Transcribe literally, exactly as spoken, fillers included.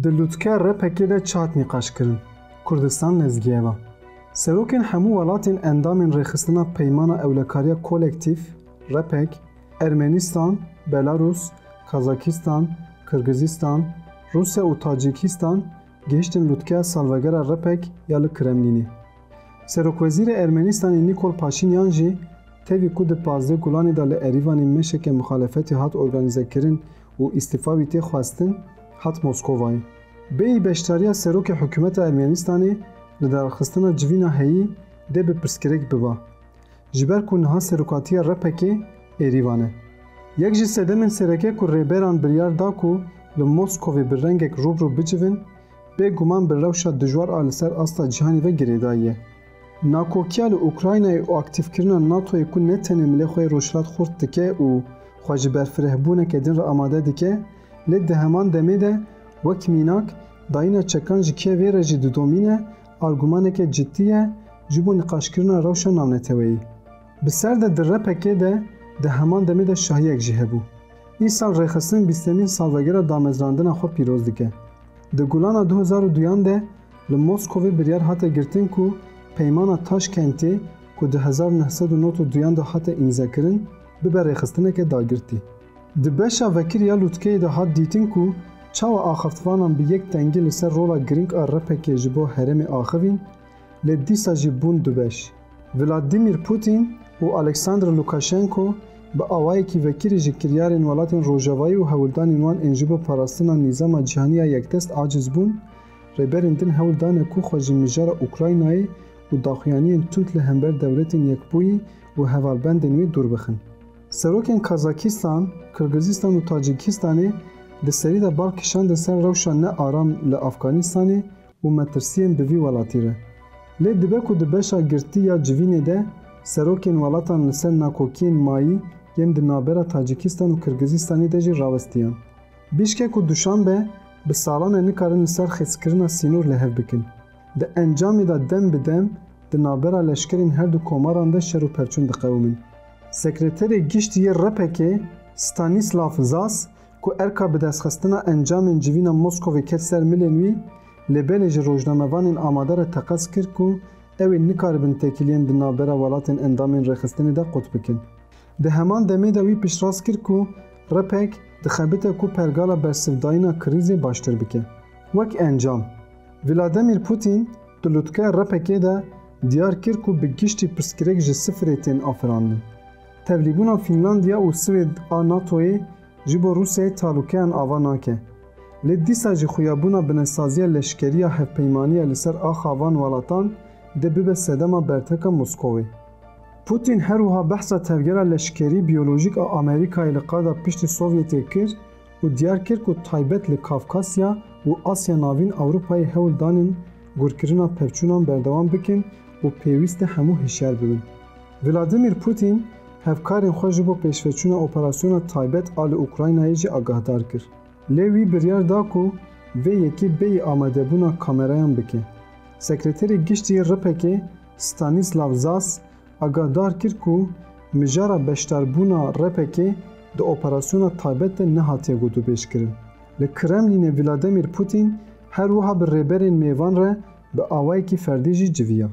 Di lûtkeya RPK'ê de çi hat nîqaşkirin? Kurdistan lezgiyeva. Serokên hemû welatên endamên Rêxistina Peymana Ewlekariya Kolektîf, RPEK, Ermenistan, Belarus, Kazakistan, Kirgizistan, Rûsya û Tacikistan gihiştin lûtkeya salvegera RPEK ya li Kremlînê. Serokwezîrê Ermenistanê Nîkol Paşînyan jî tevî ku di pazdeh Gulanê de li Erîvanê meşeke muxalefetê hat organîzekirin û îstîfa wî tê xwestin, hat Moskovayê. Bêyî beşdariya serokê hikûmeta Ermenistanê li darxistina civîna heyî dê bi pirsgirêk biba. Ji ber ku niha serokatiya RPEK'ê Erîvan e. Yek ji sedemên sereke ku rêberan biryar da ku li Moskovê bi rengek rûbirû bicivin, bêguman bi rewşa dijwar a li ser asta cîhanê ve girêdayî ye. Nakokiya li Ukraynayê û aktîfkirina NATOyê ku ne tenê milê xwe yê Rojhilat xurt dike û xwe ji berfirehbûneke din re amade dike, lê di heman demê de wek mînak dayîna çekan ji Kîevê re jî didomîne, argumaneke cidî ye ji bo niqaşkirina rewşa navneteweyî. Bi ser de di RPK'ê de di heman demê de şahiyek jî hebû. Îsal rêxistin bîstemîn salvegera damezrandina xwe pîroz dike. Di Gulana du hezar û duyan de li Moskovê biryar hate girtin ku Peymana Taşkentê ku di hezar neh sed û nod û duyan de hate îmzekirin, bibe rêxistineke dagirtî. Di beşa vekirî ya lûtkeyê de hat dîtin ku çawa axaftvanan bi yek dengî li ser rola girîng a RPK'ê ji bo herêmê axivîn, lê dîsa jî bûn du beş. Vladimir Putin û Alexander Lukashenko bi awayekî vekirî ji kiryarên welatên Rojavayî û hewldanên wan ên ji bo parastina nîzama cîhanî ya yekdest aciz bûn, rêberên din hewl dane ku xwe ji mijara Ukraynayê û daxuyaniyên tund li hember Dewletên Yekbûyî û hevalbendên wê dûr bixin. Serokên Kazakistan, Kirgizistan û Tacikistanê di serî de bal kişandin ser rewşa ne aram li Afganistanê û metirsiyên bi vî welatî re. Lê dibe ku di beşa girtî ya civînê de serokên welatan li ser nakokiyên mayî yên di navbera Tacikistanê û Kirgizistanê de jî rawestiyan. Bişke ku Duşanbe bi salan e nikarin li ser xêzkirina sînor li hev bikin. Di encamê de dem bi dem di navbera leşkerên her du komaran de şer û pevçûn diqewimin. Sekreterê Giştî yê RPK'ê Stanislav Zas ku erka bidestxistina encamên civîna Moskovê ket ser milên wî, lê belê ji rojnamevanên amade re teqez kir ku ew ê nikaribin têkiliyên di navbera welatên endamên rêxistinê de qut bikin. Di heman demê de wî piştrast kir ku RPK dixebite ku pergala bersivdayîna krîzê baştir bike. Wek encam, Vladimir Putin di lûtkeya RPK'ê de diyar kir ku bi giştî pirsgirêk ji sifirê tên afirandin. Tevlîbûna Fînlandiya û Swêd a NATOyê ji bo Rûsyayê talûkeyan ava nake. Lê dîsa jî xuyabûna binesaziya leşkerî ya hevpeymaniya li ser axa van welatan dê bibe sedema berteka Moskowê. Putin her wiha behsa tevgera leşkerî biyolojîk a Amerîkayê li qada piştî Sovyetê kir û diyar kir ku taybet li Kafkasya û Asya Navîn Ewropayê hewl danên gurkirina pevçûnan berdewam bikin û pêwîst e hemû hişyar bibin. Vladimir Putin hevkarên xwe ji bo pêşveçûna operasyona taybet a li Ukraynayê jî agahdar kir. Lê wî biryar da ku vê yekê bêyî amadebûna kamerayan bike. Sekreterê Giştî yê RPK'ê Stanislav Zas agahdar kir ku mijara beşdarbûna RPK'ê di operasyona taybet de nehatiye gotûbêjkirin. Li Kremlînê Vladimir Putin her wiha bi rêberên mêvan re bi awayekî ferdî jî civiya.